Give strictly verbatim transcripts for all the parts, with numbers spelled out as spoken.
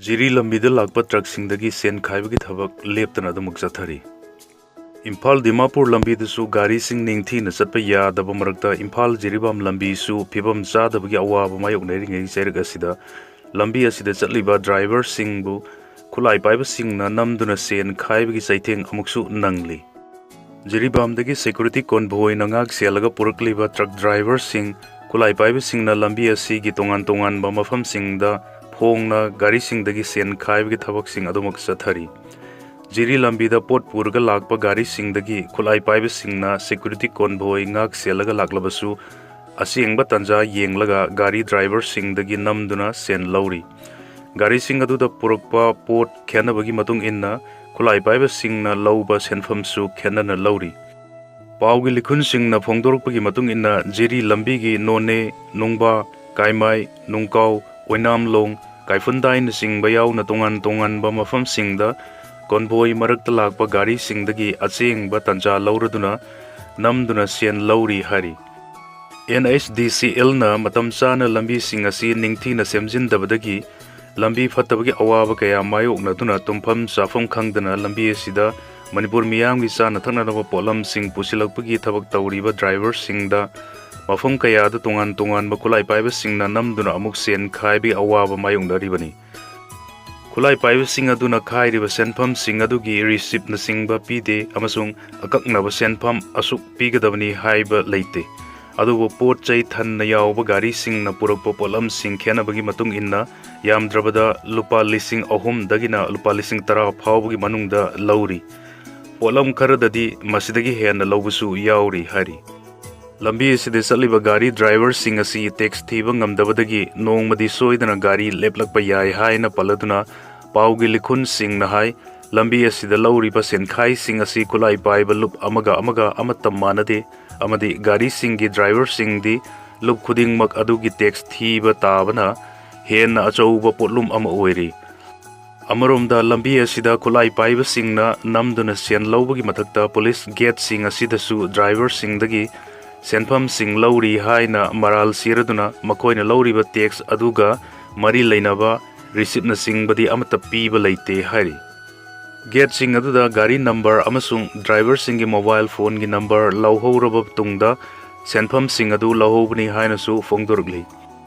ꯖꯤꯔꯤ ꯂꯝꯕꯤꯗ ꯂꯥꯛꯄ ꯇ꯭ꯔꯛꯁꯤꯡꯗꯒꯤ ꯁꯦꯟ ꯈꯥꯏꯕꯒꯤ ꯊꯕꯛ ꯂꯦꯞꯇꯅ ꯑꯗꯨꯃꯛ ꯆꯠꯊꯔꯤ꯫ ꯏꯝꯐꯥꯜ ꯗꯤꯃꯥꯄꯨꯔ ꯂꯝꯕꯤꯗꯁꯨ ꯒꯥꯔꯤꯁꯤꯡ ꯅꯤꯡꯊꯤꯅ ꯆꯠꯄ ꯌꯥꯗꯕ ꯃꯔꯛꯇ ꯏꯝꯐꯥꯜ ꯖꯤꯔꯤꯕꯥꯝ ꯂꯝꯕꯤꯁꯨ ꯐꯤꯕꯝ ꯆꯥꯗꯕꯒꯤ ꯑꯋꯥꯕ ꯃꯥꯌꯣꯛꯅꯔꯤꯉꯩ ꯆꯩꯔꯛ ꯑꯁꯤꯗ ꯂꯝꯕꯤ ꯑꯁꯤꯗ ꯆꯠꯂꯤꯕ ꯗ꯭ꯔꯥꯏꯚꯔꯁꯤꯡꯕꯨ ꯈꯨꯠꯂꯥꯏ ꯄꯥꯏꯕꯁꯤꯡꯅ ꯅꯝꯗꯨꯅ ꯁꯦꯟ ꯈꯥꯏꯕꯒꯤ ꯆꯩꯊꯦꯡ ꯑꯃꯨꯛꯁꯨ ꯅꯪꯂꯤ꯫ ꯖꯤꯔꯤꯕꯥꯝꯗꯒꯤ ꯁꯦꯀ꯭ꯌꯨꯔꯤꯇꯤ ꯀꯣꯟꯚꯣꯏꯅ ꯉꯥꯛ ꯁꯦꯜꯂꯒ ꯄꯨꯔꯛꯂꯤꯕ ꯇ꯭ꯔꯛ ꯗ꯭ꯔꯥꯏꯚꯔꯁꯤꯡ, ꯈꯨꯠꯂꯥꯏ ꯄꯥꯏꯕꯁꯤꯡꯅ ꯂꯝꯕꯤ ꯑꯁꯤꯒꯤ ꯇꯣꯉꯥꯟ ꯇꯣꯉꯥꯟꯕ ꯃꯐꯝꯁꯤꯡꯗ ꯐꯣꯡꯅ ꯒꯥꯔꯤꯁꯤꯡꯗꯒꯤ ꯁꯦꯟ ꯈꯥꯏꯕꯒꯤ ꯊꯕꯛꯁꯤꯡ ꯑꯗꯨꯃꯛ ꯆꯠꯊꯔꯤ꯫ ꯖꯤꯔꯤ ꯂꯝꯕꯤꯗ ꯄꯣꯠ ꯄꯨꯔꯒ ꯂꯥꯛꯄ ꯒꯥꯔꯤꯁꯤꯡꯗꯒꯤ ꯈꯨꯠꯂꯥꯏ ꯄꯥꯏꯕꯁꯤꯡꯅ ꯁꯦꯀ꯭ꯌꯨꯔꯤꯇꯤ ꯀꯣꯟꯚꯣꯏ ꯉꯥꯛ ꯁꯦꯜꯂꯒ ꯂꯥꯛꯂꯕꯁꯨ, ꯑꯁꯦꯡꯕ ꯇꯥꯟꯖꯥ ꯌꯦꯡꯂꯒ ꯒꯥꯔꯤ ꯗ꯭ꯔꯥꯏꯚꯔꯁꯤꯡꯗꯒꯤ ꯅꯝꯗꯨꯅ ꯁꯦꯟ ꯂꯧꯔꯤ꯫ ꯒꯥꯔꯤꯁꯤꯡ ꯑꯗꯨꯗ ꯄꯨꯔꯛꯄ ꯄꯣꯠ ꯈꯦꯠꯅꯕꯒꯤ ꯃꯇꯨꯡ ꯏꯟꯅ ꯈꯨꯠꯂꯥꯏ ꯄꯥꯏꯕꯁꯤꯡꯅ ꯂꯧꯕ ꯁꯦꯟꯐꯝꯁꯨ ꯈꯦꯠꯅꯅ ꯂꯧꯔꯤ꯫ ꯄꯥꯎꯒꯤ ꯂꯤꯈꯨꯟꯁꯤꯡꯅ ꯐꯣꯡꯗꯣꯔꯛꯄꯒꯤ ꯃꯇꯨꯡ ꯏꯟꯅ, ꯖꯤꯔꯤ ꯂꯝꯕꯤꯒꯤ ꯅꯣꯅꯦ, ꯅꯨꯡꯕꯥ, ꯀꯥꯏꯃꯥꯏ, ꯅꯨꯡꯀꯥꯎ, ꯑꯣꯏꯅꯥꯝꯂꯣꯡ, ꯀꯥꯏꯐꯨꯟꯗꯥꯏꯅꯆꯤꯡꯕ ꯌꯥꯎꯅ ꯇꯣꯉꯥꯟ ꯇꯣꯉꯥꯟꯕ ꯃꯐꯝꯁꯤꯡꯗ ꯀꯣꯟꯚꯣꯏ ꯃꯔꯛꯇ ꯂꯥꯛꯄ ꯒꯥꯔꯤꯁꯤꯡꯗꯒꯤ ꯑꯆꯦꯡꯕ ꯇꯥꯟꯖꯥ ꯂꯧꯔꯗꯨꯅ ꯅꯝꯗꯨꯅ ꯁꯦꯟ ꯂꯧꯔꯤ ꯍꯥꯏꯔꯤ꯫ ꯑꯦꯟ ꯑꯩꯆ ꯗꯤ ꯁꯤ ꯑꯦꯜꯅ ꯃꯇꯝ ꯆꯥꯅ ꯂꯝꯕꯤꯁꯤꯡ ꯑꯁꯤ ꯅꯤꯡꯊꯤꯅ ꯁꯦꯝꯖꯤꯟꯗꯕꯗꯒꯤ ꯂꯝꯕꯤ ꯐꯠꯇꯕꯒꯤ ꯑꯋꯥꯕ ꯀꯌꯥ ꯃꯥꯌꯣꯛꯅꯗꯨꯅ ꯇꯨꯝꯐꯝ ꯆꯥꯐꯝ ꯈꯪꯗꯅ ꯂꯝꯕꯤ ꯑꯁꯤꯗ ꯃꯅꯤꯄꯨꯔ ꯃꯤꯌꯥꯝꯒꯤ ꯆꯥꯅ ꯊꯛꯅꯅꯕ ꯄꯣꯠꯂꯝꯁꯤꯡ ꯄꯨꯁꯤꯜꯂꯛꯄꯒꯤ ꯊꯕꯛ ꯇꯧꯔꯤꯕ ꯗ꯭ꯔꯥꯏꯚꯔꯁꯤꯡꯗ ꯃꯐꯝ ꯀꯌꯥꯗ ꯇꯣꯉꯥꯟ ꯇꯣꯉꯥꯟꯕ ꯈꯨꯠꯂꯥꯏ ꯄꯥꯏꯕꯁꯤꯡꯅ ꯅꯝꯗꯨꯅ ꯑꯃꯨꯛ ꯁꯦꯟ ꯈꯥꯏꯕꯒꯤ ꯑꯋꯥꯕ ꯃꯥꯌꯣꯛꯅꯔꯤꯕꯅꯤ꯫ ꯈꯨꯠꯂꯥꯏ ꯄꯥꯏꯕꯁꯤꯡ ꯑꯗꯨꯅ ꯈꯥꯏꯔꯤꯕ ꯁꯦꯟꯐꯝꯁꯤꯡ ꯑꯗꯨꯒꯤ ꯔꯤꯁꯤꯞꯅꯆꯤꯡꯕ ꯄꯤꯗꯦ ꯑꯃꯁꯨꯡ ꯑꯀꯛꯅꯕ ꯁꯦꯟꯐꯝ ꯑꯁꯨꯛ ꯄꯤꯒꯗꯕꯅꯤ ꯍꯥꯏꯕ ꯂꯩꯇꯦ꯫ ꯑꯗꯨꯕꯨ ꯄꯣꯠ ꯆꯩ ꯊꯟꯅ ꯌꯥꯎꯕ ꯒꯥꯔꯤꯁꯤꯡꯅ ꯄꯨꯔꯛꯄ ꯄꯣꯠꯂꯝꯁꯤꯡ ꯈꯦꯠꯅꯕꯒꯤ ꯃꯇꯨꯡ ꯏꯟꯅ ꯌꯥꯝꯗ꯭ꯔꯕꯗ ꯂꯨꯄꯥ ꯂꯤꯁꯤꯡ ꯑꯍꯨꯝꯗꯒꯤꯅ ꯂꯨꯄꯥ ꯂꯤꯁꯤꯡ ꯇꯔꯥ ꯐꯥꯎꯕꯒꯤ ꯃꯅꯨꯡꯗ ꯂꯧꯔꯤ꯫ ꯄꯣꯠꯂꯝ ꯈꯔꯗꯗꯤ ꯃꯁꯤꯗꯒꯤ ꯍꯦꯟꯅ ꯂꯧꯕꯁꯨ ꯌꯥꯎꯔꯤ ꯍꯥꯏꯔꯤ꯫ ꯂꯝꯕꯤ ꯑꯁꯤꯗ ꯆꯠꯂꯤꯕ ꯒꯥꯔꯤ ꯗ꯭ꯔꯥꯏꯚꯔꯁꯤꯡ ꯑꯁꯤ ꯇꯦꯛꯁ ꯊꯤꯕ ꯉꯝꯗꯕꯗꯒꯤ ꯅꯣꯡꯃꯗꯤ ꯁꯣꯏꯗꯅ ꯒꯥꯔꯤ ꯂꯦꯞꯂꯛꯄ ꯌꯥꯏ ꯍꯥꯏꯅ ꯄꯜꯂꯗꯨꯅ ꯄꯥꯎꯒꯤ ꯂꯤꯈꯨꯟꯁꯤꯡꯅ ꯍꯥꯏ, ꯂꯝꯕꯤ ꯑꯁꯤꯗ ꯂꯧꯔꯤꯕ ꯁꯦꯟꯈꯥꯏꯁꯤꯡ ꯑꯁꯤ ꯈꯨꯠꯂꯥꯏ ꯄꯥꯏꯕ ꯂꯨꯞ ꯑꯃꯒ ꯑꯃꯒ ꯑꯃꯠꯇ ꯃꯥꯟꯅꯗꯦ ꯑꯃꯗꯤ ꯒꯥꯔꯤꯁꯤꯡꯒꯤ ꯗ꯭ꯔꯥꯏꯚꯔꯁꯤꯡꯗꯤ ꯂꯨꯞ ꯈꯨꯗꯤꯡꯃꯛ ꯑꯗꯨꯒꯤ ꯇꯦꯛꯁ ꯊꯤꯕ ꯇꯥꯕꯅ ꯍꯦꯟꯅ ꯑꯆꯧꯕ ꯄꯣꯠꯂꯨꯝ ꯑꯃ ꯑꯣꯏꯔꯤ꯫ ꯑꯃꯔꯣꯝꯗ ꯂꯝꯕꯤ ꯑꯁꯤꯗ ꯈꯨꯠꯂꯥꯏ ꯄꯥꯏꯕꯁꯤꯡꯅ ꯅꯝꯗꯨꯅ ꯁꯦꯟ ꯂꯧꯕꯒꯤ ꯃꯊꯛꯇ ꯄꯨꯂꯤꯁ ꯒꯦꯠꯁꯤꯡ ꯑꯁꯤꯗꯁꯨ ꯗ꯭ꯔꯥꯏꯚꯔꯁꯤꯡꯗꯒꯤ ꯁꯦꯟꯐꯝꯁꯤꯡ ꯂꯧꯔꯤ ꯍꯥꯏꯅ ꯃꯔꯥꯜ ꯁꯤꯔꯗꯨꯅ ꯃꯈꯣꯏꯅ ꯂꯧꯔꯤꯕ ꯇꯦꯛꯁ ꯑꯗꯨꯒ ꯃꯔꯤ ꯂꯩꯅꯕ ꯔꯤꯁꯤꯞꯅꯆꯤꯡꯕꯗꯤ ꯑꯃꯠꯇ ꯄꯤꯕ ꯂꯩꯇꯦ ꯍꯥꯏꯔꯤ꯫ ꯒꯦꯠꯁꯤꯡ ꯑꯗꯨꯗ ꯒꯥꯔꯤ ꯅꯝꯕꯔ ꯑꯃꯁꯨꯡ ꯗ꯭ꯔꯥꯏꯚꯔꯁꯤꯡꯒꯤ ꯃꯣꯕꯥꯏꯜ ꯐꯣꯟꯒꯤ ꯅꯝꯕꯔ ꯂꯧꯍꯧꯔꯕ ꯇꯨꯡꯗ ꯁꯦꯟꯐꯝꯁꯤꯡ ꯑꯗꯨ ꯂꯧꯍꯧꯕꯅꯤ ꯍꯥꯏꯅꯁꯨ ꯐꯣꯡꯗꯣꯔꯛꯂꯤ꯫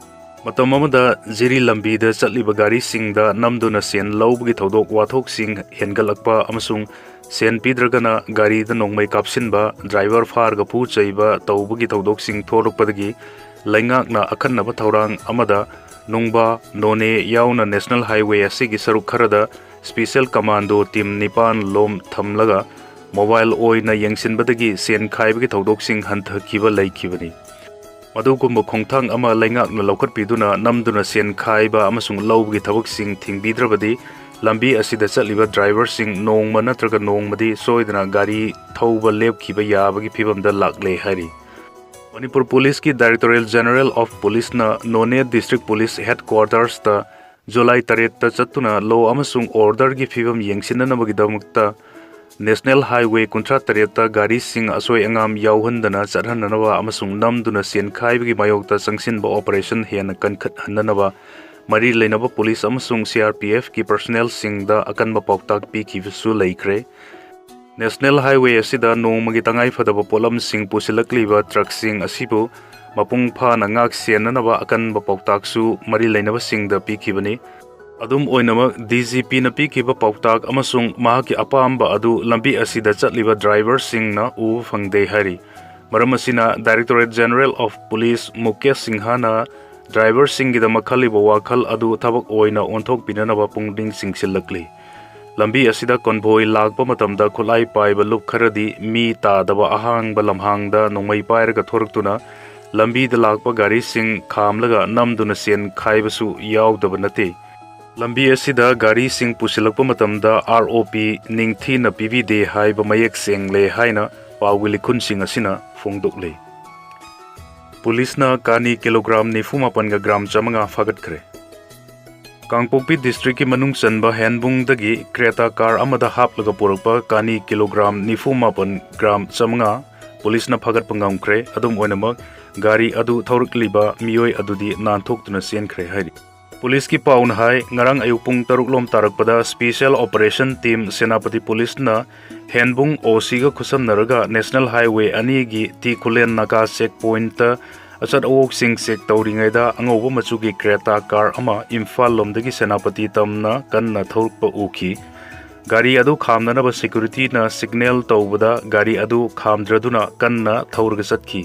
ꯃꯇꯝ ꯑꯃꯗ ꯖꯤꯔꯤ ꯂꯝꯕꯤꯗ ꯆꯠꯂꯤꯕ ꯒꯥꯔꯤꯁꯤꯡꯗ ꯅꯝꯗꯨꯅ ꯁꯦꯟ ꯂꯧꯕꯒꯤ ꯊꯧꯗꯣꯛ ꯋꯥꯊꯣꯛꯁꯤꯡ ꯍꯦꯟꯒꯠꯂꯛꯄ ꯑꯃꯁꯨꯡ ꯁꯦꯟ ꯄꯤꯗ꯭ꯔꯒꯅ ꯒꯥꯔꯤꯗ ꯅꯣꯡꯃꯩ ꯀꯥꯞꯁꯤꯟꯕ, ꯗ꯭ꯔꯥꯏꯚꯔ ꯐꯥꯔꯒ ꯐꯨ ꯆꯩꯕ ꯇꯧꯕꯒꯤ ꯊꯧꯗꯣꯛꯁꯤꯡ ꯊꯣꯛꯂꯛꯄꯗꯒꯤ ꯂꯩꯉꯥꯛꯅ ꯑꯈꯟꯅꯕ ꯊꯧꯔꯥꯡ ꯑꯃꯗ ꯅꯨꯡꯕꯥ, ꯅꯣꯅꯦ ꯌꯥꯎꯅ ꯅꯦꯁꯅꯦꯜ ꯍꯥꯏꯋꯦ ꯑꯁꯤꯒꯤ ꯁꯔꯨꯛ ꯈꯔꯗ ꯁ꯭ꯄꯤꯁꯦꯜ ꯀꯃꯥꯟꯗꯣ ꯇꯤꯝ ꯅꯤꯄꯥꯟ ꯂꯣꯝ ꯊꯝꯂꯒ ꯃꯣꯕꯥꯏꯜ ꯑꯣꯏꯅ ꯌꯦꯡꯁꯤꯟꯕꯗꯒꯤ ꯁꯦꯟ ꯈꯥꯏꯕꯒꯤ ꯊꯧꯗꯣꯛꯁꯤꯡ ꯍꯟꯊꯈꯤꯕ ꯂꯩꯈꯤꯕꯅꯤ꯫ ꯃꯗꯨꯒꯨꯝꯕ ꯈꯣꯡꯊꯥꯡ ꯑꯃ ꯂꯩꯉꯥꯛꯅ ꯂꯧꯈꯠꯄꯤꯗꯨꯅ ꯅꯝꯗꯨꯅ ꯁꯦꯟ ꯈꯥꯏꯕ ꯑꯃꯁꯨꯡ ꯂꯧꯕꯒꯤ ꯊꯕꯛꯁꯤꯡ ꯊꯤꯡꯕꯤꯗ꯭ꯔꯕꯗꯤ ꯂꯝꯕꯤ ꯑꯁꯤꯗ ꯆꯠꯂꯤꯕ ꯗ꯭ꯔꯥꯏꯚꯔꯁꯤꯡ ꯅꯣꯡꯃ ꯅꯠꯇ꯭ꯔꯒ ꯅꯣꯡꯃꯗꯤ ꯁꯣꯏꯗꯅ ꯒꯥꯔꯤ ꯊꯧꯕ ꯂꯦꯞꯈꯤꯕ ꯌꯥꯕꯒꯤ ꯐꯤꯕꯝꯗ ꯂꯥꯛꯂꯦ ꯍꯥꯏꯔꯤ꯫ ꯃꯅꯤꯄꯨꯔ ꯄꯨꯂꯤꯁꯀꯤ ꯗꯥꯏꯔꯦꯛꯇꯣꯔꯦꯠ ꯖꯦꯅꯔꯦꯜ ꯑꯣꯐ ꯄꯨꯂꯤꯁꯅ ꯅꯣꯅꯦ ꯗꯤꯁꯇ꯭ꯔꯤꯛ ꯄꯨꯂꯤꯁ ꯍꯦꯗꯀ꯭ꯋꯥꯔꯇꯔꯁꯇ ꯖꯨꯂꯥꯏ ꯇꯔꯦꯠꯇ ꯆꯠꯇꯨꯅ ꯂꯣ ꯑꯃꯁꯨꯡ ꯑꯣꯔꯗꯔꯒꯤ ꯐꯤꯕꯝ ꯌꯦꯡꯁꯤꯟꯅꯅꯕꯒꯤꯗꯃꯛꯇ ꯅꯦꯁꯅꯦꯜ ꯍꯥꯏꯋꯦ ꯀꯨꯟꯊ꯭ꯔꯥ ꯇꯔꯦꯠꯇ ꯒꯥꯔꯤꯁꯤꯡ ꯑꯁꯣꯏ ꯑꯉꯥꯝ ꯌꯥꯎꯍꯟꯗꯅ ꯆꯠꯍꯟꯅꯅꯕ ꯑꯃꯁꯨꯡ ꯅꯝꯗꯨꯅ ꯁꯦꯟ ꯈꯥꯏꯕꯒꯤ ꯃꯥꯌꯣꯛꯇ ꯆꯪꯁꯤꯟꯕ ꯑꯣꯄꯔꯦꯁꯟ ꯍꯦꯟꯅ ꯀꯟꯈꯠꯍꯟꯅꯅꯕ ꯃꯔꯤ ꯂꯩꯅꯕ ꯄꯨꯂꯤꯁ ꯑꯃꯁꯨꯡ ꯁꯤ ꯑꯥꯔ ꯄꯤ ꯑꯦꯐꯀꯤ ꯄꯔꯁꯣꯅꯦꯜꯁꯤꯡꯗ ꯑꯀꯟꯕ ꯄꯥꯎꯇꯥꯛ ꯄꯤꯈꯤꯕꯁꯨ ꯂꯩꯈ꯭ꯔꯦ꯫ ꯅꯦꯁꯅꯦꯜ ꯍꯥꯏꯋꯦ ꯑꯁꯤꯗ ꯅꯣꯡꯃꯒꯤ ꯇꯉꯥꯏꯐꯗꯕ ꯄꯣꯠꯂꯝꯁꯤꯡ ꯄꯨꯁꯤꯜꯂꯛꯂꯤꯕ ꯇ꯭ꯔꯛꯁꯤꯡ ꯑꯁꯤꯕꯨ ꯃꯄꯨꯡ ꯐꯥꯅ ꯉꯥꯛ ꯁꯦꯟꯅꯅꯕ ꯑꯀꯟꯕ ꯄꯥꯎꯇꯥꯛꯁꯨ ꯃꯔꯤ ꯂꯩꯅꯕꯁꯤꯡꯗ ꯄꯤꯈꯤꯕꯅꯤ꯫ ꯑꯗꯨꯝ ꯑꯣꯏꯅꯃꯛ, ꯗꯤ ꯖꯤ ꯄꯤꯅ ꯄꯤꯈꯤꯕ ꯄꯥꯎꯇꯥꯛ ꯑꯃꯁꯨꯡ ꯃꯍꯥꯛꯀꯤ ꯑꯄꯥꯝꯕ ꯑꯗꯨ ꯂꯝꯕꯤ ꯑꯁꯤꯗ ꯆꯠꯂꯤꯕ ꯗ꯭ꯔꯥꯏꯚꯔꯁꯤꯡꯅ ꯎꯕ ꯐꯪꯗꯦ ꯍꯥꯏꯔꯤ꯫ ꯃꯔꯝ ꯑꯁꯤꯅ, directorate general of police Mukesh ꯁꯤꯡꯍꯅ ꯗ꯭ꯔꯥꯏꯚꯔꯁꯤꯡꯒꯤꯗꯃꯛ ꯈꯜꯂꯤꯕ ꯋꯥꯈꯜ ꯑꯗꯨ ꯊꯕꯛ ꯑꯣꯏꯅ ꯑꯣꯟꯊꯣꯛꯄꯤꯅꯅꯕ ꯄꯨꯛꯅꯤꯡ ꯆꯤꯡꯁꯤꯜꯂꯛꯂꯤ꯫ ꯂꯝꯕꯤ ꯑꯁꯤꯗ ꯀꯣꯟꯚꯣꯏ ꯂꯥꯛꯄ ꯃꯇꯝꯗ ꯈꯨꯠꯂꯥꯏ ꯄꯥꯏꯕ ꯂꯨꯞ ꯈꯔꯗꯤ ꯃꯤ ꯇꯥꯗꯕ ꯑꯍꯥꯡꯕ ꯂꯝꯍꯥꯡꯗ ꯅꯣꯡꯃꯩ ꯄꯥꯏꯔꯒ ꯊꯣꯔꯛꯇꯨꯅ ꯂꯝꯕꯤꯗ ꯂꯥꯛꯄ ꯒꯥꯔꯤꯁꯤꯡ ꯈꯥꯝꯂꯒ ꯅꯝꯗꯨꯅ ꯁꯦꯟ ꯈꯥꯏꯕꯁꯨ ꯌꯥꯎꯗꯕ ꯅꯠꯇꯦ꯫ ꯂꯝꯕꯤ ꯑꯁꯤꯗ ꯒꯥꯔꯤꯁꯤꯡ ꯄꯨꯁꯤꯜꯂꯛꯄ ꯃꯇꯝꯗ ꯑꯥꯔ ꯑꯣ ꯄꯤ ꯅꯤꯡꯊꯤꯅ ꯄꯤꯕꯤꯗꯦ ꯍꯥꯏꯕ ꯃꯌꯦꯛ ꯁꯦꯡꯂꯦ ꯍꯥꯏꯅ ꯄꯥꯎꯒꯤ ꯂꯤꯈꯨꯟꯁꯤꯡ ꯑꯁꯤꯅ ꯐꯣꯡꯗꯣꯛꯂꯤ꯫ ꯄꯨꯂꯤꯁꯅ ꯀꯥꯅꯤ ꯀꯤꯂꯣꯒ꯭ꯔꯥꯝ ꯅꯤꯐꯨ ꯃꯥꯄꯟꯒ ꯒ꯭ꯔꯥꯝ ꯆꯥꯃꯉꯥ ꯐꯥꯒꯠꯈ꯭ꯔꯦ꯫ ꯀꯥꯡꯄꯣꯛꯄꯤ ꯗꯤꯁꯇ꯭ꯔꯤꯛꯀꯤ ꯃꯅꯨꯡ ꯆꯟꯕ ꯍꯦꯟꯕꯨꯡꯗꯒꯤ ꯀ꯭ꯔꯦꯇꯥ ꯀꯥꯔ ꯑꯃꯗ ꯍꯥꯞꯂꯒ ꯄꯨꯔꯛꯄ ꯀꯥꯅꯤ ꯀꯤꯂꯣꯒ꯭ꯔꯥꯝ ꯅꯤꯐꯨ ꯃꯥꯄꯟ ꯒ꯭ꯔꯥꯝ ꯆꯥꯃꯉꯥ ꯄꯨꯂꯤꯁꯅ ꯐꯥꯒꯠꯄ ꯉꯝꯈ꯭ꯔꯦ꯫ ꯑꯗꯨꯝ ꯑꯣꯏꯅꯃꯛ, ꯒꯥꯔꯤ ꯑꯗꯨ ꯊꯧꯔꯛꯂꯤꯕ ꯃꯤꯑꯣꯏ ꯑꯗꯨꯗꯤ ꯅꯥꯟꯊꯣꯛꯇꯨꯅ ꯆꯦꯟꯈ꯭ꯔꯦ ꯍꯥꯏꯔꯤ꯫ ꯄꯨꯂꯤꯁꯀꯤ ꯄꯥꯎꯅ ꯍꯥꯏ, ꯉꯔꯥꯡ ꯑꯌꯨꯛ ꯄꯨꯡ ꯇꯔꯨꯛ ꯂꯣꯝ ꯇꯥꯔꯛꯄꯗ Special Operation Team ꯁꯦꯅꯥꯄꯇꯤ ꯄꯨꯂꯤꯁꯅ ꯍꯦꯟꯕꯨꯡ ꯑꯣ ꯁꯤꯒ ꯈꯨꯠꯁꯝꯅꯔꯒ National Highway ꯑꯅꯤꯒꯤ ꯇꯤꯈꯨꯂꯦꯟ ꯅꯥꯒꯥ ꯆꯦꯛ ꯄꯣꯏꯟꯠꯇ ꯑꯆꯠ ꯑꯋꯣꯛꯁꯤꯡ ꯆꯦꯛ ꯇꯧꯔꯤꯉꯩꯗ ꯑꯉꯧꯕ ꯃꯆꯨꯒꯤ Creta car ꯑꯃ ꯏꯝꯐꯥꯜ ꯂꯣꯝꯗꯒꯤ ꯁꯦꯅꯥꯄꯇꯤ ꯇꯝꯅ ꯀꯟꯅ ꯊꯧꯔꯛꯄ ꯎꯈꯤ꯫ ꯒꯥꯔꯤ ꯑꯗꯨ ꯈꯥꯝꯅꯅꯕ securityꯅ signal ꯇꯧꯕꯗ ꯒꯥꯔꯤ ꯑꯗꯨ ꯈꯥꯝꯗ꯭ꯔꯗꯨꯅ ꯀꯟꯅ ꯊꯧꯔꯒ ꯆꯠꯈꯤ꯫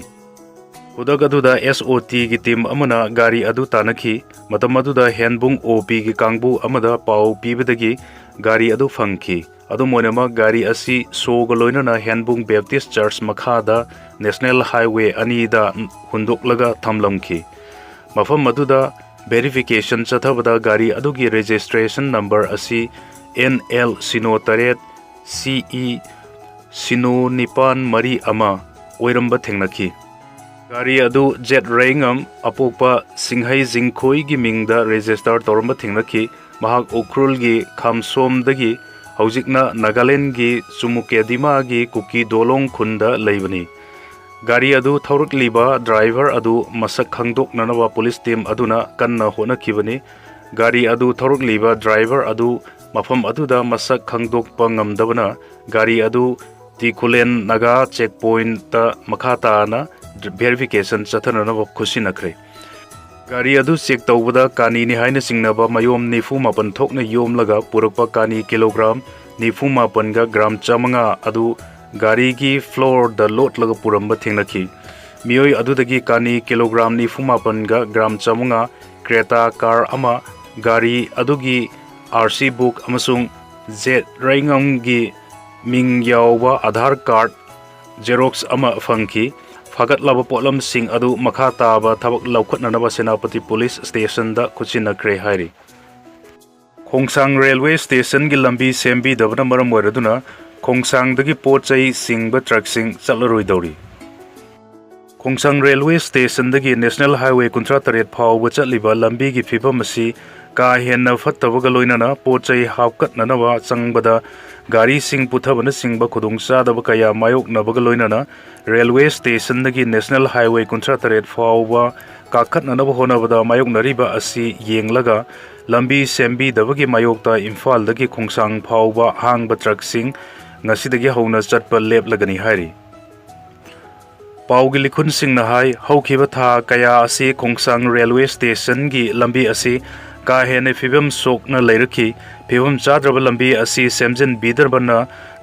ꯈꯨꯗꯛ ꯑꯗꯨꯗ SOTꯒꯤ team ꯑꯃꯅ ꯒꯥꯔꯤ ꯑꯗꯨ ꯇꯥꯟꯅꯈꯤ꯫ ꯃꯇꯝ ꯑꯗꯨꯗ ꯍꯦꯟꯕꯨꯡ ꯑꯣ ꯄꯤꯒꯤ ꯀꯥꯡꯕꯨ ꯑꯃꯗ ꯄꯥꯎ ꯄꯤꯕꯗꯒꯤ ꯒꯥꯔꯤ ꯑꯗꯨ ꯐꯪꯈꯤ꯫ ꯑꯗꯨꯝ ꯑꯣꯏꯅꯃꯛ, ꯒꯥꯔꯤ ꯑꯁꯤ ꯁꯣꯒ ꯂꯣꯏꯅꯅ ꯍꯦꯟꯕꯨꯡ Baptist Church ꯃꯈꯥꯗ National Highway ꯑꯅꯤꯗ ꯍꯨꯟꯗꯣꯛꯂꯒ ꯊꯝꯂꯝꯈꯤ꯫ ꯃꯐꯝ ꯑꯗꯨꯗ verification ꯆꯠꯊꯕꯗ ꯒꯥꯔꯤ ꯑꯗꯨꯒꯤ registration number ꯑꯁꯤ NL ꯁꯤꯅꯣ ꯇꯔꯦꯠ CE ꯁꯤꯅꯣ ꯅꯤꯄꯥꯟ ꯃꯔꯤ ꯑꯃ ꯑꯣꯏꯔꯝꯕ ꯊꯦꯡꯅꯈꯤ꯫ ꯒꯥꯔꯤ ꯑꯗꯨ ꯖꯦꯠ ꯔꯦꯡꯉꯝ, ꯑꯄꯣꯛꯄ ꯁꯤꯡꯍꯩ ꯖꯤꯡꯈꯣꯏꯒꯤ ꯃꯤꯡꯗ register ꯇꯧꯔꯝꯕ ꯊꯦꯡꯅꯈꯤ꯫ ꯃꯍꯥꯛ ꯎꯈ꯭ꯔꯨꯜꯒꯤ ꯈꯥꯝꯁꯣꯝꯗꯒꯤ, ꯍꯧꯖꯤꯛꯅ ꯅꯥꯒꯥꯂꯦꯟꯗꯒꯤ ꯆꯨꯃꯨꯀꯦꯗꯤꯃꯥꯒꯤ ꯀꯨꯀꯤ ꯗꯣꯂꯣꯡ ꯈꯨꯟꯗ ꯂꯩꯕꯅꯤ꯫ ꯒꯥꯔꯤ ꯑꯗꯨ ꯊꯧꯔꯛꯂꯤꯕ driver ꯑꯗꯨ ꯃꯁꯛ ꯈꯪꯗꯣꯛꯅꯅꯕ ꯄꯨꯂꯤꯁ team ꯑꯗꯨꯅ ꯀꯟꯅ ꯍꯣꯠꯅꯈꯤꯕꯅꯤ꯫ ꯒꯥꯔꯤ ꯑꯗꯨ ꯊꯧꯔꯛꯂꯤꯕ driver ꯑꯗꯨ ꯃꯐꯝ ꯑꯗꯨꯗ ꯃꯁꯛ ꯈꯪꯗꯣꯛꯄ ꯉꯝꯗꯕꯅ ꯒꯥꯔꯤ ꯑꯗꯨ ꯇꯤꯈꯨꯂꯦꯟ ꯅꯥꯒꯥ ꯆꯦꯛ ꯄꯣꯏꯟꯠꯇ ꯃꯈꯥ ꯇꯥꯅ verification ꯆꯠꯊꯅꯅꯕ ꯈꯨꯠꯁꯤꯟꯅꯈ꯭ꯔꯦ꯫ ꯒꯥꯔꯤ ꯑꯗꯨ ꯆꯦꯛ ꯇꯧꯕꯗ ꯀꯥꯅꯤꯅꯤ ꯍꯥꯏꯅ ꯆꯤꯡꯅꯕ ꯃꯌꯣꯝ ꯅꯤꯐꯨ ꯃꯥꯄꯟ ꯊꯣꯛꯅ ꯌꯣꯝꯂꯒ ꯄꯨꯔꯛꯄ ꯀꯥꯅꯤ ꯀꯤꯂꯣꯒ꯭ꯔꯥꯝ ꯅꯤꯐꯨ ꯃꯥꯄꯟꯒ ꯒ꯭ꯔꯥꯝ ꯆꯥꯃꯉꯥ ꯑꯗꯨ ꯒꯥꯔꯤꯒꯤ floorꯗ ꯂꯣꯠꯂꯒ ꯄꯨꯔꯝꯕ ꯊꯦꯡꯅꯈꯤ꯫ ꯃꯤꯑꯣꯏ ꯑꯗꯨꯗꯒꯤ ꯀꯥꯅꯤ ꯀꯤꯂꯣꯒ꯭ꯔꯥꯝ ꯅꯤꯐꯨ ꯃꯥꯄꯟꯒ ꯒ꯭ꯔꯥꯝ ꯆꯥꯃꯉꯥ, Creta car ꯑꯃ, ꯒꯥꯔꯤ ꯑꯗꯨꯒꯤ RC book ꯑꯃꯁꯨꯡ ꯖꯦꯠ ꯔꯩꯉꯝꯒꯤ ꯃꯤꯡ ꯌꯥꯎꯕ ꯑꯥꯙꯥꯔ card xerox ꯑꯃ ꯐꯪꯈꯤ꯫ ꯐꯥꯒꯠꯂꯕ ꯄꯣꯠꯂꯝꯁꯤꯡ ꯑꯗꯨ ꯃꯈꯥ ꯇꯥꯕ ꯊꯕꯛ ꯂꯧꯈꯠꯅꯅꯕ ꯁꯦꯅꯥꯄꯇꯤ ꯄꯨꯂꯤꯁ stationꯗ ꯈꯨꯠꯁꯤꯟꯅꯈ꯭ꯔꯦ ꯍꯥꯏꯔꯤ꯫ ꯈꯣꯡꯁꯥꯡ railway stationꯒꯤ ꯂꯝꯕꯤ ꯁꯦꯝꯕꯤꯗꯕꯅ ꯃꯔꯝ ꯑꯣꯏꯔꯗꯨꯅ ꯈꯣꯡꯁꯥꯡꯗꯒꯤ ꯄꯣꯠ ꯆꯩ ꯆꯤꯡꯕ truckꯁꯤꯡ ꯆꯠꯂꯔꯣꯏꯗꯧꯔꯤ꯫ ꯈꯣꯡꯁꯥꯡ railway stationꯗꯒꯤ National Highway ꯀꯨꯟꯊ꯭ꯔꯥ ꯇꯔꯦꯠ ꯐꯥꯎꯕ ꯆꯠꯂꯤꯕ ꯂꯝꯕꯤꯒꯤ ꯐꯤꯕꯝ ꯑꯁꯤ ꯀꯥ ꯍꯦꯟꯅ ꯐꯠꯇꯕꯒ ꯂꯣꯏꯅꯅ ꯄꯣꯠ ꯆꯩ ꯍꯥꯞꯀꯠꯅꯅꯕ ꯆꯪꯕꯗ ꯒꯥꯔꯤꯁꯤꯡ ꯄꯨꯊꯕꯅꯆꯤꯡꯕ ꯈꯨꯗꯣꯡꯆꯥꯗꯕ ꯀꯌꯥ ꯃꯥꯌꯣꯛꯅꯕꯒ ꯂꯣꯏꯅꯅ railway stationꯗꯒꯤ National Highway ꯀꯨꯟꯊ꯭ꯔꯥ ꯇꯔꯦꯠ ꯐꯥꯎꯕ ꯀꯥꯈꯠꯅꯅꯕ ꯍꯣꯠꯅꯕꯗ ꯃꯥꯌꯣꯛꯅꯔꯤꯕ ꯑꯁꯤ ꯌꯦꯡꯂꯒ ꯂꯝꯕꯤ ꯁꯦꯝꯕꯤꯗꯕꯒꯤ ꯃꯥꯌꯣꯛꯇ ꯏꯝꯐꯥꯜꯗꯒꯤ ꯈꯣꯡꯁꯥꯡ ꯐꯥꯎꯕ ꯑꯍꯥꯡꯕ ꯇ꯭ꯔꯛꯁꯤꯡ ꯉꯁꯤꯗꯒꯤ ꯍꯧꯅ ꯆꯠꯄ ꯂꯦꯞꯂꯒꯅꯤ ꯍꯥꯏꯔꯤ꯫ ꯄꯥꯎꯒꯤ ꯂꯤꯈꯨꯟꯁꯤꯡꯅ ꯍꯥꯏ, ꯍꯧꯈꯤꯕ ꯊꯥ ꯀꯌꯥ ꯑꯁꯤ ꯈꯣꯡꯁꯥꯡ ꯔꯦꯜꯋꯦ ꯁ꯭ꯇꯦꯁꯟꯒꯤ ꯂꯝꯕꯤ ꯑꯁꯤ ꯀꯥ ꯍꯦꯟꯅ ꯐꯤꯕꯝ ꯁꯣꯛꯅ ꯂꯩꯔꯛꯈꯤ꯫ ꯐꯤꯕꯝ ꯆꯥꯗ꯭ꯔꯕ ꯂꯝꯕꯤ ꯑꯁꯤ ꯁꯦꯝꯖꯤꯟꯕꯤꯗ꯭ꯔꯕꯅ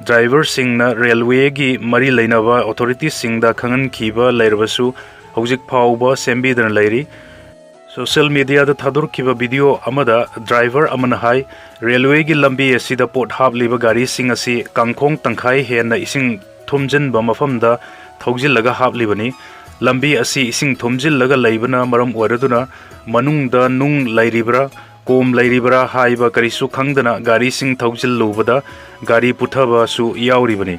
ꯗ꯭ꯔꯥꯏꯚꯔꯁꯤꯡꯅ ꯔꯦꯜꯋꯦꯒꯤ ꯃꯔꯤ ꯂꯩꯅꯕ ꯑꯣꯊꯣꯔꯤꯇꯤꯁꯤꯡꯗ ꯈꯪꯍꯟꯈꯤꯕ ꯂꯩꯔꯕꯁꯨ ꯍꯧꯖꯤꯛ ꯐꯥꯎꯕ ꯁꯦꯝꯕꯤꯗꯅ ꯂꯩꯔꯤ꯫ ꯁꯣꯁꯤꯌꯦꯜ ꯃꯤꯗꯤꯌꯥꯗ ꯊꯥꯗꯣꯔꯛꯈꯤꯕ ꯚꯤꯗꯤꯑꯣ ꯑꯃꯗ ꯗ꯭ꯔꯥꯏꯚꯔ ꯑꯃꯅ ꯍꯥꯏ, ꯔꯦꯜꯋꯦꯒꯤ ꯂꯝꯕꯤ ꯑꯁꯤꯗ ꯄꯣꯠ ꯍꯥꯞꯂꯤꯕ ꯒꯥꯔꯤꯁꯤꯡ ꯑꯁꯤ ꯀꯥꯡꯈꯣꯡ ꯇꯪꯈꯥꯏ ꯍꯦꯟꯅ ꯏꯁꯤꯡ ꯊꯨꯝꯖꯤꯟꯕ ꯃꯐꯝꯗ ꯊꯧꯖꯤꯜꯂꯒ ꯍꯥꯞꯂꯤꯕꯅꯤ꯫ ꯂꯝꯕꯤ ꯑꯁꯤ ꯏꯁꯤꯡ ꯊꯨꯝꯖꯤꯜꯂꯒ ꯂꯩꯕꯅ ꯃꯔꯝ ꯑꯣꯏꯔꯗꯨꯅ ꯃꯅꯨꯡꯗ ꯅꯨꯡ ꯂꯩꯔꯤꯕ꯭ꯔꯥ, ꯀꯣꯝ ꯂꯩꯔꯤꯕ꯭ꯔꯥ ꯍꯥꯏꯕ ꯀꯔꯤꯁꯨ ꯈꯪꯗꯅ ꯒꯥꯔꯤꯁꯤꯡ ꯊꯧꯖꯤꯜꯂꯨꯕꯗ ꯒꯥꯔꯤ ꯄꯨꯊꯕꯁꯨ ꯌꯥꯎꯔꯤꯕꯅꯤ꯫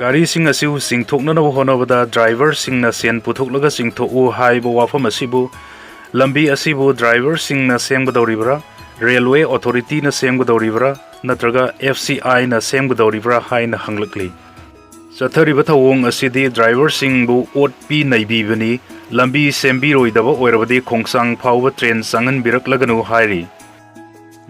ꯒꯥꯔꯤꯁꯤꯡ ꯑꯁꯤꯕꯨ ꯆꯤꯡꯊꯣꯛꯅꯅꯕ ꯍꯣꯠꯅꯕꯗ ꯗ꯭ꯔꯥꯏꯚꯔꯁꯤꯡꯅ ꯁꯦꯟ ꯄꯨꯊꯣꯛꯂꯒ ꯆꯤꯡꯊꯣꯛꯎ ꯍꯥꯏꯕ ꯋꯥꯐꯝ ꯑꯁꯤꯕꯨ, ꯂꯝꯕꯤ ꯑꯁꯤꯕꯨ ꯗ꯭ꯔꯥꯏꯚꯔꯁꯤꯡꯅ ꯁꯦꯝꯒꯗꯧꯔꯤꯕ꯭ꯔꯥ, ꯔꯦꯜꯋꯦ ꯑꯣꯊꯣꯔꯤꯇꯤꯅ ꯁꯦꯝꯒꯗꯧꯔꯤꯕ꯭ꯔꯥ, ꯅꯠꯇ꯭ꯔꯒ ꯑꯦꯐ ꯁꯤ ꯑꯥꯏꯅ ꯁꯦꯝꯒꯗꯧꯔꯤꯕ꯭ꯔꯥ ꯍꯥꯏꯅ ꯍꯪꯂꯛꯂꯤ꯫ ꯆꯠꯊꯔꯤꯕ ꯊꯧꯑꯣꯡ ꯑꯁꯤꯗꯤ ꯗ꯭ꯔꯥꯏꯚꯔꯁꯤꯡꯕꯨ ꯑꯣꯠꯄꯤ ꯅꯩꯕꯤꯕꯅꯤ, ꯂꯝꯕꯤ ꯁꯦꯝꯕꯤꯔꯣꯏꯗꯕ ꯑꯣꯏꯔꯕꯗꯤ ꯈꯣꯡꯁꯥꯡ ꯐꯥꯎꯕ ꯇ꯭ꯔꯦꯟ ꯆꯪꯍꯟꯕꯤꯔꯛꯂꯒꯅꯨ ꯍꯥꯏꯔꯤ꯫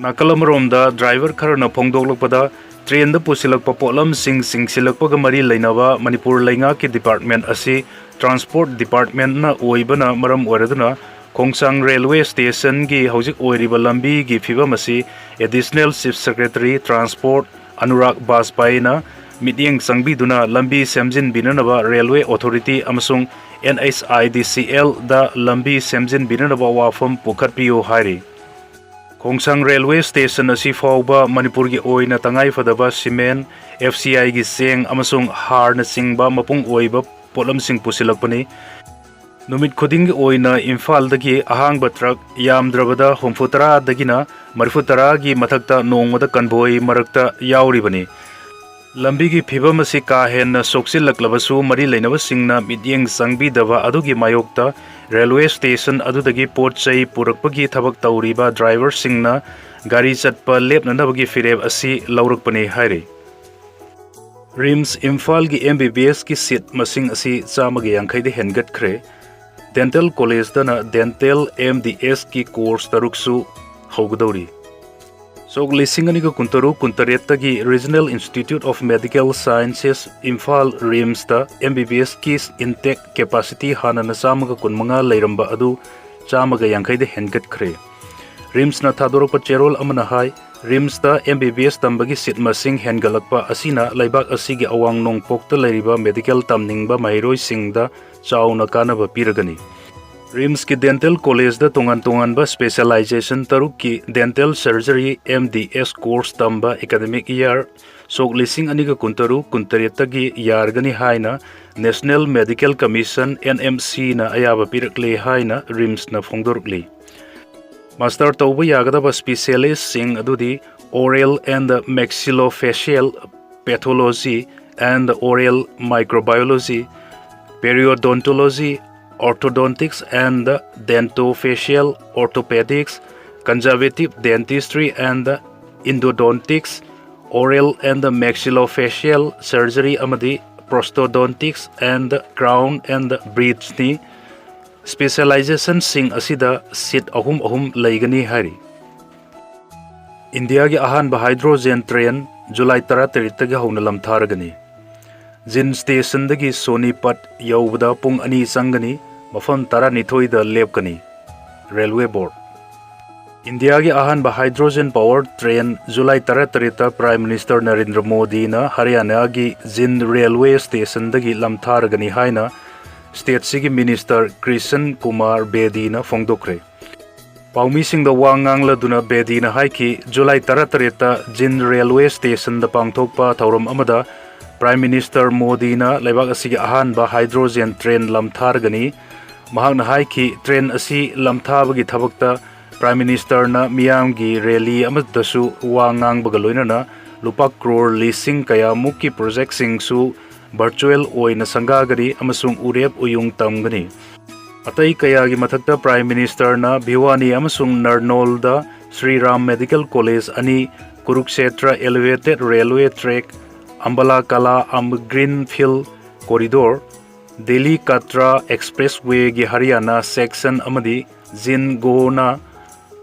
ꯅꯥꯀꯜ ꯑꯃꯔꯣꯝꯗ ꯗ꯭ꯔꯥꯏꯚꯔ ꯈꯔꯅ ꯐꯣꯡꯗꯣꯛꯂꯛꯄꯗ, ꯇ꯭ꯔꯦꯟꯗ ꯄꯨꯁꯤꯜꯂꯛꯄ ꯄꯣꯠꯂꯝꯁꯤꯡ ꯆꯤꯡꯁꯤꯜꯂꯛꯄꯒ ꯃꯔꯤ ꯂꯩꯅꯕ ꯃꯅꯤꯄꯨꯔ ꯂꯩꯉꯥꯛꯀꯤ ꯗꯤꯄꯥꯔꯠꯃꯦꯟ ꯑꯁꯤ ꯇ꯭ꯔꯥꯟꯁꯄꯣꯔꯠ ꯗꯤꯄꯥꯔꯠꯃꯦꯟꯅ ꯑꯣꯏꯕꯅ ꯃꯔꯝ ꯑꯣꯏꯔꯗꯨꯅ ꯈꯣꯡꯁꯥꯡ ꯔꯦꯜꯋꯦ ꯁ꯭ꯇꯦꯁꯟꯒꯤ ꯍꯧꯖꯤꯛ ꯑꯣꯏꯔꯤꯕ ꯂꯝꯕꯤꯒꯤ ꯐꯤꯕꯝ ꯑꯁꯤ additional chief secretary transport Anurag ꯕꯥꯖꯄꯥꯏꯅ ꯃꯤꯠꯌꯦꯡ ꯆꯪꯕꯤꯗꯨꯅ ꯂꯝꯕꯤ ꯁꯦꯝꯖꯤꯟꯕꯤꯅꯅꯕ ꯔꯦꯜꯋꯦ ꯑꯣꯊꯣꯔꯤꯇꯤ ꯑꯃꯁꯨꯡ ꯑꯦꯟ ꯑꯩꯆ ꯑꯥꯏ ꯗꯤ ꯁꯤ ꯑꯦꯜꯗ ꯂꯝꯕꯤ ꯁꯦꯝꯖꯤꯟꯕꯤꯅꯅꯕ ꯋꯥꯐꯝ ꯄꯨꯈꯠꯄꯤꯌꯨ ꯍꯥꯏꯔꯤ꯫ ꯈꯣꯡꯁꯥꯡ ꯔꯦꯜꯋꯦ ꯁ꯭ꯇꯦꯁꯟ ꯑꯁꯤ ꯐꯥꯎꯕ ꯃꯅꯤꯄꯨꯔꯒꯤ ꯑꯣꯏꯅ ꯇꯉꯥꯏꯐꯗꯕ ꯁꯤꯃꯦꯟ, ꯑꯦꯐ ꯁꯤ ꯑꯥꯏꯒꯤ ꯆꯦꯡ ꯑꯃꯁꯨꯡ ꯍꯥꯔꯅꯆꯤꯡꯕ ꯃꯄꯨꯡ ꯑꯣꯏꯕ ꯄꯣꯠꯂꯝꯁꯤꯡ ꯄꯨꯁꯤꯜꯂꯛꯄꯅꯤ꯫ ꯅꯨꯃꯤꯠ ꯈꯨꯗꯤꯡꯒꯤ ꯑꯣꯏꯅ ꯏꯝꯐꯥꯜꯗꯒꯤ ꯑꯍꯥꯡꯕ ꯇ꯭ꯔꯛ ꯌꯥꯝꯗ꯭ꯔꯕꯗ ꯍꯨꯝꯐꯨ ꯇꯔꯥꯗꯒꯤꯅ ꯃꯔꯤꯐꯨ ꯇꯔꯥꯒꯤ ꯃꯊꯛꯇ ꯅꯣꯡꯃꯗ ꯀꯟꯚꯣꯏ ꯃꯔꯛꯇ ꯌꯥꯎꯔꯤꯕꯅꯤ꯫ ꯂꯝꯕꯤꯒꯤ ꯐꯤꯕꯝ ꯑꯁꯤ ꯀꯥ ꯍꯦꯟꯅ ꯁꯣꯛꯆꯤꯜꯂꯛꯂꯕꯁꯨ ꯃꯔꯤ ꯂꯩꯅꯕꯁꯤꯡꯅ ꯃꯤꯠꯌꯦꯡ ꯆꯪꯕꯤꯗꯕ ꯑꯗꯨꯒꯤ ꯃꯥꯌꯣꯛꯇ ꯔꯦꯜꯋꯦ ꯁ꯭ꯇꯦꯁꯟ ꯑꯗꯨꯗꯒꯤ ꯄꯣꯠ ꯆꯩ ꯄꯨꯔꯛꯄꯒꯤ ꯊꯕꯛ ꯇꯧꯔꯤꯕ ꯗ꯭ꯔꯥꯏꯚꯔꯁꯤꯡꯅ ꯒꯥꯔꯤ ꯆꯠꯄ ꯂꯦꯞꯅꯅꯕꯒꯤ ꯐꯤꯔꯦꯞ ꯑꯁꯤ ꯂꯧꯔꯛꯄꯅꯤ ꯍꯥꯏꯔꯤ꯫ ꯔꯤꯝꯁ ꯏꯝꯐꯥꯜꯒꯤ ꯑꯦꯝ ꯕꯤ ꯕꯤ ꯑꯦꯁꯀꯤ ꯁꯤꯠ ꯃꯁꯤꯡ ꯑꯁꯤ ꯆꯥꯝꯃꯒ ꯌꯥꯡꯈꯩꯗ ꯍꯦꯟꯒꯠꯈ꯭ꯔꯦ꯫ ꯗꯦꯟꯇꯦꯜ ꯀꯣꯂꯦꯖꯇꯅ ꯗꯦꯟꯇꯦꯜ ꯑꯦꯝ ꯗꯤ ꯑꯦꯁꯀꯤ ꯀꯣꯔꯁ ꯇꯔꯨꯛꯁꯨ ꯍꯧꯒꯗꯧꯔꯤ꯫ ꯁꯣꯛ ꯂꯤꯁꯤꯡ ꯑꯅꯤꯒ ꯀꯨꯟꯇꯔꯨꯛ ꯀꯨꯟꯇꯔꯦꯠꯇꯒꯤ Regional Institute of Medical Sciences, Imphal, ꯔꯤꯝꯁꯇ ꯑꯦꯝ ꯕꯤ ꯕꯤ ꯑꯦꯁꯀꯤ ꯏꯟꯇꯦꯛ ꯀꯦꯄꯥꯁꯤꯇꯤ ꯍꯥꯟꯅꯅ ꯆꯥꯝꯃꯒ ꯀꯨꯟꯃꯉꯥ ꯂꯩꯔꯝꯕ ꯑꯗꯨ ꯆꯥꯝꯃꯒ ꯌꯥꯡꯈꯩꯗ ꯍꯦꯟꯒꯠꯈ꯭ꯔꯦ꯫ ꯔꯤꯝꯁꯅ ꯊꯥꯗꯣꯔꯛꯄ ꯆꯦꯔꯣꯜ ꯑꯃꯅ ꯍꯥꯏ, ꯔꯤꯝꯁꯇ ꯑꯦꯝ ꯕꯤ ꯕꯤ ꯑꯦꯁ ꯇꯝꯕꯒꯤ ꯁꯤꯠ ꯃꯁꯤꯡ ꯍꯦꯟꯒꯠꯂꯛꯄ ꯑꯁꯤꯅ ꯂꯩꯕꯥꯛ ꯑꯁꯤꯒꯤ ꯑꯋꯥꯡ ꯅꯣꯡꯄꯣꯛꯇ ꯂꯩꯔꯤꯕ ꯃꯦꯗꯤꯀꯦꯜ ꯇꯝꯅꯤꯡꯕ ꯃꯍꯩꯔꯣꯏꯁꯤꯡꯗ ꯆꯥꯎꯅ ꯀꯥꯟꯅꯕ ꯄꯤꯔꯒꯅꯤ꯫ ꯔꯤꯝꯁꯀꯤ ꯗꯦꯟꯇꯦꯜ ꯀꯣꯂꯦꯖꯇ ꯇꯣꯉꯥꯟ ꯇꯣꯉꯥꯟꯕ ꯁ꯭ꯄꯦꯁꯤꯌꯦꯂꯥꯏꯖꯦꯁꯟ ꯇꯔꯨꯛꯀꯤ dental surgery, M D S, course ꯇꯝꯕ ꯑꯦꯀꯥꯗꯃꯤꯛ ꯏꯌꯥꯔ ꯁꯣꯛ ꯂꯤꯁꯤꯡ ꯑꯅꯤꯒ ꯀꯨꯟꯇꯔꯨꯛ ꯀꯨꯟꯇꯔꯦꯠꯇꯒꯤ ꯌꯥꯔꯒꯅꯤ ꯍꯥꯏꯅ National Medical Commission, N M C, ꯅ ꯑꯌꯥꯕ ꯄꯤꯔꯛꯂꯦ ꯍꯥꯏꯅ ꯔꯤꯝꯁꯅ ꯐꯣꯡꯗꯣꯔꯛꯂꯤ꯫ ꯃꯥꯁꯇꯔ ꯇꯧꯕ ꯌꯥꯒꯗꯕ ꯁ꯭ꯄꯦꯁꯤꯌꯦꯂꯤꯁꯁꯤꯡ ꯑꯗꯨꯗꯤ Oral and Maxillofacial Pathology and Oral Microbiology, Periodontology, Orthodontics and Dentofacial Orthopedics, Conservative Dentistry and Endodontics, Oral and Maxillofacial Surgery ꯑꯃꯗꯤ Prosthodontics and Crown and Bridgeꯅꯤ꯫ ꯁ꯭ꯄꯦꯁꯤꯌꯦꯂꯥꯏꯖꯦꯁꯟꯁꯤꯡ ꯑꯁꯤꯗ ꯁꯤꯠ ꯑꯍꯨꯝ ꯑꯍꯨꯝ ꯂꯩꯒꯅꯤ ꯍꯥꯏꯔꯤ꯫ ꯏꯟꯗꯤꯌꯥꯒꯤ ꯑꯍꯥꯟꯕ ꯍꯥꯏꯗ꯭ꯔꯣꯖꯦꯟ ꯇ꯭ꯔꯦꯟ ꯖꯨꯂꯥꯏ ꯇꯔꯥꯇꯔꯦꯠꯇꯒꯤ ꯍꯧꯅ ꯂꯝꯊꯥꯔꯒꯅꯤ꯫ ꯖꯤꯟ ꯁ꯭ꯇꯦꯁꯟꯗꯒꯤ ꯁꯣꯅꯤꯄꯠ ꯌꯧꯕꯗ ꯄꯨꯡ ꯑꯅꯤ ꯆꯪꯒꯅꯤ, ꯃꯐꯝ ꯇꯔꯥꯅꯤꯊꯣꯏꯗ ꯂꯦꯞꯀꯅꯤ꯫ Railway board. ꯏꯟꯗꯤꯌꯥꯒꯤ ꯑꯍꯥꯟꯕ ꯍꯥꯏꯗ꯭ꯔꯣꯖꯦꯟ ꯄꯥꯋꯔ ꯇ꯭ꯔꯦꯟ ꯖꯨꯂꯥꯏ ꯇꯔꯥꯇꯔꯦꯠꯇ ꯄ꯭ꯔꯥꯏꯝ ꯃꯤꯅꯤꯁꯇꯔ ꯅꯔꯦꯟꯗ꯭ꯔ ꯃꯣꯗꯤꯅ ꯍꯔꯤꯌꯥꯅꯥꯒꯤ ꯖꯤꯟ ꯔꯦꯜꯋꯦ ꯁ꯭ꯇꯦꯁꯟꯗꯒꯤ ꯂꯝꯊꯥꯔꯒꯅꯤ ꯍꯥꯏꯅ ꯁ꯭ꯇꯦꯠꯁꯤꯒꯤ ꯃꯤꯅꯤꯁꯇꯔ ꯀ꯭ꯔꯤꯁꯟ ꯀꯨꯃꯥꯔ ꯕꯦꯗꯤꯅ ꯐꯣꯡꯗꯣꯛꯈ꯭ꯔꯦ꯫ ꯄꯥꯎꯃꯤꯁꯤꯡꯗ ꯋꯥ ꯉꯥꯡꯂꯗꯨꯅ ꯕꯦꯗꯤꯅ ꯍꯥꯏꯈꯤ, ꯖꯨꯂꯥꯏ ꯇꯔꯥꯇꯔꯦꯠꯇ ꯖꯤꯟ ꯔꯦꯜꯋꯦ ꯁ꯭ꯇꯦꯁꯟꯗ ꯄꯥꯡꯊꯣꯛꯄ ꯊꯧꯔꯝ ꯑꯃꯗ ꯄ꯭ꯔꯥꯏꯝ ꯃꯤꯅꯤꯁꯇꯔ ꯃꯣꯗꯤꯅ ꯂꯩꯕꯥꯛ ꯑꯁꯤꯒꯤ ꯑꯍꯥꯟꯕ ꯍꯥꯏꯗ꯭ꯔꯣꯖꯦꯟ ꯇ꯭ꯔꯦꯟ ꯂꯝꯊꯥꯔꯒꯅꯤ꯫ ꯃꯍꯥꯛꯅ ꯍꯥꯏꯈꯤ, ꯇ꯭ꯔꯦꯟ ꯑꯁꯤ ꯂꯝꯊꯥꯕꯒꯤ ꯊꯕꯛꯇ ꯄ꯭ꯔꯥꯏꯝ ꯃꯤꯅꯤꯁꯇꯔꯅ ꯃꯤꯌꯥꯝꯒꯤ ꯔꯦꯂꯤ ꯑꯃꯗꯁꯨ ꯋꯥ ꯉꯥꯡꯕꯒ ꯂꯣꯏꯅꯅ ꯂꯨꯄꯥ ꯀ꯭ꯔꯣꯔ ꯂꯤꯁꯤꯡ ꯀꯌꯥꯃꯨꯛꯀꯤ ꯄ꯭ꯔꯣꯖꯦꯛꯁꯤꯡꯁꯨ ꯚꯔꯆꯨꯑꯦꯜ ꯑꯣꯏꯅ ꯁꯪꯒꯥꯒꯅꯤ ꯑꯃꯁꯨꯡ ꯎꯔꯦꯞ ꯎꯌꯨꯡ ꯇꯝꯒꯅꯤ꯫ ꯑꯇꯩ ꯀꯌꯥꯒꯤ ꯃꯊꯛꯇ ꯄ꯭ꯔꯥꯏꯝ ꯃꯤꯅꯤꯁꯇꯔꯅ ꯚꯤꯋꯥꯅꯤ ꯑꯃꯁꯨꯡ ꯅꯔꯅꯣꯜꯗ ꯁ꯭ꯔꯤ ꯔꯥꯝ ꯃꯦꯗꯤꯀꯦꯜ ꯀꯣꯂꯦꯖ ꯑꯅꯤ, ꯀꯨꯔꯨꯛꯁꯦꯇ꯭ꯔ ꯑꯦꯂꯤꯚꯦꯇꯦꯗ ꯔꯦꯜꯋꯦ ꯇ꯭ꯔꯦꯛ, ꯑꯝꯕꯥꯂꯥ ꯀꯂꯥ ꯑꯝ ꯒ꯭ꯔꯤꯟ ꯐꯤꯜꯗ ꯀꯣꯔꯤꯗꯣꯔ, ꯗꯦꯜꯂꯤ ꯀꯥꯇ꯭ꯔꯥ ꯑꯦꯛꯁꯄ꯭ꯔꯦꯁ ꯋꯦꯒꯤ ꯍꯔꯤꯌꯥꯅꯥ ꯁꯦꯛꯁꯟ ꯑꯃꯗꯤ ꯖꯤꯟ ꯒꯣꯅꯥ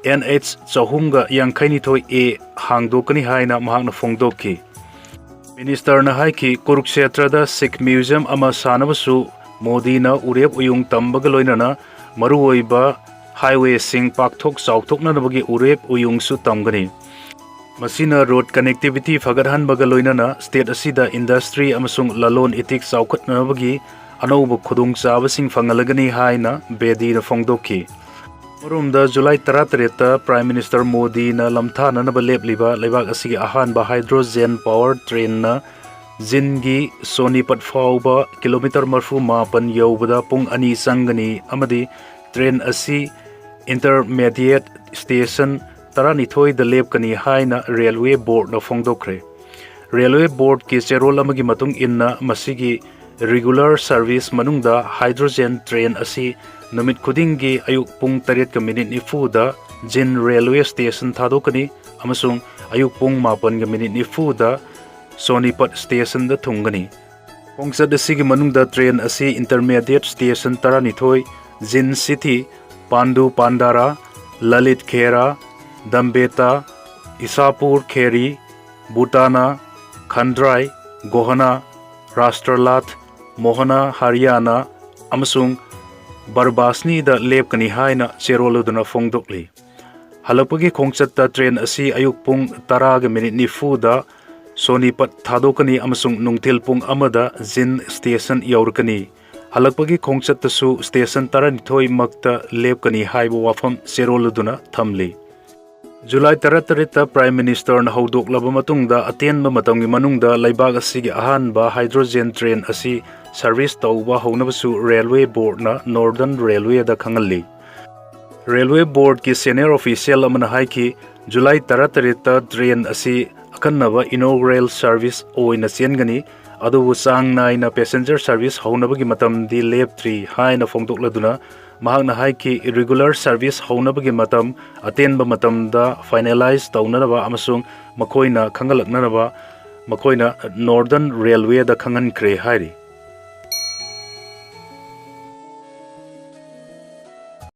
ꯑꯦꯟ ꯑꯩꯆ ꯆꯍꯨꯝꯒ ꯌꯥꯡꯈꯩꯅꯤꯊꯣꯏ ꯑꯦ ꯍꯥꯡꯗꯣꯛꯀꯅꯤ ꯍꯥꯏꯅ ꯃꯍꯥꯛꯅ ꯐꯣꯡꯗꯣꯛꯈꯤ꯫ ꯃꯤꯅꯤꯁꯇꯔꯅ ꯍꯥꯏꯈꯤ, ꯀꯨꯔꯨꯛꯁꯦꯇ꯭ꯔꯗ ꯁꯤꯈ ꯃ꯭ꯌꯨꯖꯤꯌꯝ ꯑꯃ ꯁꯥꯅꯕꯁꯨ ꯃꯣꯗꯤꯅ ꯎꯔꯦꯞ ꯎꯌꯨꯡ ꯇꯝꯕꯒ ꯂꯣꯏꯅꯅ ꯃꯔꯨꯑꯣꯏꯕ ꯍꯥꯏꯋꯦꯁꯤꯡ ꯄꯥꯛꯊꯣꯛ ꯆꯥꯎꯊꯣꯛꯅꯅꯕꯒꯤ ꯎꯔꯦꯞ ꯎꯌꯨꯡꯁꯨ ꯇꯝꯒꯅꯤ꯫ ꯃꯁꯤꯅ ꯔꯣꯗ ꯀꯅꯦꯛꯇꯤꯚꯤꯇꯤ ꯐꯒꯠꯍꯟꯕꯒ ꯂꯣꯏꯅꯅ ꯁ꯭ꯇꯦꯠ ꯑꯁꯤꯗ ꯏꯟꯗꯁꯇ꯭ꯔꯤ ꯑꯃꯁꯨꯡ ꯂꯂꯣꯟ ꯏꯇꯤꯛ ꯆꯥꯎꯈꯠꯅꯕꯒꯤ ꯑꯅꯧꯕ ꯈꯨꯗꯣꯡꯆꯥꯕꯁꯤꯡ ꯐꯪꯍꯜꯂꯒꯅꯤ ꯍꯥꯏꯅ ꯕꯦꯗꯤꯅ ꯐꯣꯡꯗꯣꯛꯈꯤ꯫ ꯑꯃꯔꯣꯝꯗ, ꯖꯨꯂꯥꯏ ꯇꯔꯥꯇꯔꯦꯠꯇ ꯄ꯭ꯔꯥꯏꯝ ꯃꯤꯅꯤꯁꯇꯔ ꯃꯣꯗꯤꯅ ꯂꯝꯊꯥꯅꯅꯕ ꯂꯦꯞꯂꯤꯕ ꯂꯩꯕꯥꯛ ꯑꯁꯤꯒꯤ ꯑꯍꯥꯟꯕ ꯍꯥꯏꯗ꯭ꯔꯣꯖꯦꯟ ꯄꯥꯋꯔ ꯇ꯭ꯔꯦꯟꯅ ꯖꯤꯟꯒꯤ ꯁꯣꯅꯤꯄꯠ ꯐꯥꯎꯕ ꯀꯤꯂꯣꯃꯤꯇꯔ ꯃꯔꯤꯐꯨ ꯃꯥꯄꯟ ꯌꯧꯕꯗ ꯄꯨꯡ ꯑꯅꯤ ꯆꯪꯒꯅꯤ ꯑꯃꯗꯤ ꯇ꯭ꯔꯦꯟ ꯑꯁꯤ ꯏꯟꯇꯔꯃꯦꯗꯤꯌꯦꯠ ꯁ꯭ꯇꯦꯁꯟ ꯇꯔꯥꯅꯤꯊꯣꯏꯗ ꯂꯦꯞꯀꯅꯤ ꯍꯥꯏꯅ ꯔꯦꯜꯋꯦ ꯕꯣꯔꯗꯅ ꯐꯣꯡꯗꯣꯛꯈ꯭ꯔꯦ꯫ ꯔꯦꯜꯋꯦ ꯕꯣꯔꯗꯀꯤ ꯆꯦꯔꯣꯜ ꯑꯃꯒꯤ ꯃꯇꯨꯡ ꯏꯟꯅ, ꯃꯁꯤꯒꯤ ꯔꯤꯒꯨꯂꯔ ꯁꯔꯚꯤꯁ ꯃꯅꯨꯡꯗ ꯍꯥꯏꯗ꯭ꯔꯣꯖꯦꯟ ꯇ꯭ꯔꯦꯟ ꯑꯁꯤ ꯅꯨꯃꯤꯠ ꯈꯨꯗꯤꯡꯒꯤ ꯑꯌꯨꯛ ꯄꯨꯡ ꯇꯔꯦꯠꯀ ꯃꯤꯅꯤꯠ ꯅꯤꯐꯨꯗ ꯖꯤꯟ ꯔꯦꯜꯋꯦ ꯁ꯭ꯇꯦꯁꯟ ꯊꯥꯗꯣꯛꯀꯅꯤ ꯑꯃꯁꯨꯡ ꯑꯌꯨꯛ ꯄꯨꯡ ꯃꯥꯄꯟꯒ ꯃꯤꯅꯤꯠ ꯅꯤꯐꯨꯗ ꯁꯣꯅꯤꯄꯠ ꯁ꯭ꯇꯦꯁꯟꯗ ꯊꯨꯡꯒꯅꯤ꯫ ꯈꯣꯡꯆꯠ ꯑꯁꯤꯒꯤ ꯃꯅꯨꯡꯗ ꯇ꯭ꯔꯦꯟ ꯑꯁꯤ ꯏꯟꯇꯔꯃꯦꯗꯤꯌꯦꯠ ꯁ꯭ꯇꯦꯁꯟ ꯇꯔꯥꯅꯤꯊꯣꯏ, ꯖꯤꯟ ꯁꯤꯇꯤ, ꯄꯥꯟꯗꯨ ꯄꯥꯟꯗꯥꯔꯥ, ꯂꯂꯤꯠ ꯈꯦꯔꯥ, ꯗꯝꯕꯦꯇꯥ, ꯏꯁꯥꯄꯨꯔ ꯈꯦꯔꯤ, ꯕꯨꯇꯥꯅꯥ, ꯈꯟꯗ꯭ꯔꯥꯏ, ꯒꯣꯍꯅꯥ, ꯔꯥꯁꯇ꯭ꯔꯂꯥꯊ, ꯃꯣꯍꯅꯥ ꯍꯔꯤꯌꯥꯅꯥ ꯑꯃꯁꯨꯡ ꯕꯔꯕꯥꯁꯅꯤꯗ ꯂꯦꯞꯀꯅꯤ ꯍꯥꯏꯅ ꯆꯦꯔꯣꯜ ꯑꯗꯨꯅ ꯐꯣꯡꯗꯣꯛꯂꯤ꯫ ꯍꯜꯂꯛꯄꯒꯤ ꯈꯣꯡꯆꯠꯇ ꯇ꯭ꯔꯦꯟ ꯑꯁꯤ ꯑꯌꯨꯛ ꯄꯨꯡ ꯇꯔꯥꯒ ꯃꯤꯅꯤꯠ ꯅꯤꯐꯨꯗ ꯁꯣꯅꯤꯄꯠ ꯊꯥꯗꯣꯛꯀꯅꯤ ꯑꯃꯁꯨꯡ ꯅꯨꯡꯊꯤꯜ ꯄꯨꯡ ꯑꯃꯗ ꯖꯤꯟ ꯁ꯭ꯇꯦꯁꯟ ꯌꯧꯔꯛꯀꯅꯤ꯫ ꯍꯜꯂꯛꯄꯒꯤ ꯈꯣꯡꯆꯠꯇꯁꯨ ꯁ꯭ꯇꯦꯁꯟ ꯇꯔꯥꯅꯤꯊꯣꯏ ꯃꯛꯇ ꯂꯦꯞꯀꯅꯤ ꯍꯥꯏꯕ ꯋꯥꯐꯝ ꯆꯦꯔꯣꯜ ꯑꯗꯨꯅ ꯊꯝꯂꯤ꯫ ꯖꯨꯂꯥꯏ ꯇꯔꯥꯇꯔꯦꯠꯇ ꯄ꯭ꯔꯥꯏꯝ ꯃꯤꯅꯤꯁꯇꯔꯅ ꯍꯧꯗꯣꯛꯂꯕ ꯃꯇꯨꯡꯗ, ꯑꯇꯦꯟꯕ ꯃꯇꯝꯒꯤ ꯃꯅꯨꯡꯗ ꯂꯩꯕꯥꯛ ꯑꯁꯤꯒꯤ ꯑꯍꯥꯟꯕ ꯍꯥꯏꯗ꯭ꯔꯣꯖꯦꯟ ꯇ꯭ꯔꯦꯟ ꯑꯁꯤ ꯁꯔꯚꯤꯁ ꯇꯧꯕ ꯍꯧꯅꯕꯁꯨ ꯔꯦꯜꯋꯦ ꯕꯣꯔꯗꯅ ꯅꯣꯔꯗꯔꯟ ꯔꯦꯜꯋꯦꯗ ꯈꯪꯍꯜꯂꯤ꯫ ꯔꯦꯜꯋꯦ ꯕꯣꯔꯗꯀꯤ ꯁꯦꯅꯤꯌꯔ ꯑꯣꯐꯤꯁꯤꯌꯦꯜ ꯑꯃꯅ ꯍꯥꯏꯈꯤ, ꯖꯨꯂꯥꯏ ꯇꯔꯥꯇꯔꯦꯠꯇ ꯇ꯭ꯔꯦꯟ ꯑꯁꯤ ꯑꯈꯟꯅꯕ ꯏꯅꯣꯒ꯭ꯔꯦꯜ ꯁꯔꯚꯤꯁ ꯑꯣꯏꯅ ꯆꯦꯟꯒꯅꯤ, ꯑꯗꯨꯕꯨ ꯆꯥꯡ ꯅꯥꯏꯅ ꯄꯦꯁꯦꯟꯖꯔ ꯁꯔꯚꯤꯁ ꯍꯧꯅꯕꯒꯤ ꯃꯇꯝꯗꯤ ꯂꯦꯞꯇ꯭ꯔꯤ ꯍꯥꯏꯅ ꯐꯣꯡꯗꯣꯛꯂꯗꯨꯅ, ꯃꯍꯥꯛꯅ ꯍꯥꯏꯈꯤ, ꯏꯔꯤꯒꯨꯂꯔ ꯁꯔꯚꯤꯁ ꯍꯧꯅꯕꯒꯤ ꯃꯇꯝ ꯑꯇꯦꯟꯕ ꯃꯇꯝꯗ ꯐꯥꯏꯅꯦꯂꯥꯏꯖ ꯇꯧꯅꯅꯕ ꯑꯃꯁꯨꯡ ꯃꯈꯣꯏꯅ ꯈꯪꯍꯜꯂꯛꯅꯅꯕ ꯃꯈꯣꯏꯅ ꯅꯣꯔꯗꯔꯟ ꯔꯦꯜꯋꯦꯗ ꯈꯪꯍꯟꯈ꯭ꯔꯦ ꯍꯥꯏꯔꯤ꯫